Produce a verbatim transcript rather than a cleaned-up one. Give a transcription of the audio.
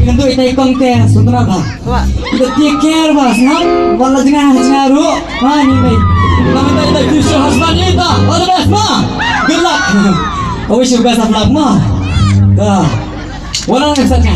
Ngan duh ita i kong te sutna ba. Ita take care ba, sngap. Wala jnga jnga ruh. Ha ni mei. Ngan ita ita future husband ita. All the best ma. Good luck. I wish you best of luck ma. Ka. Wala ngan sa ka.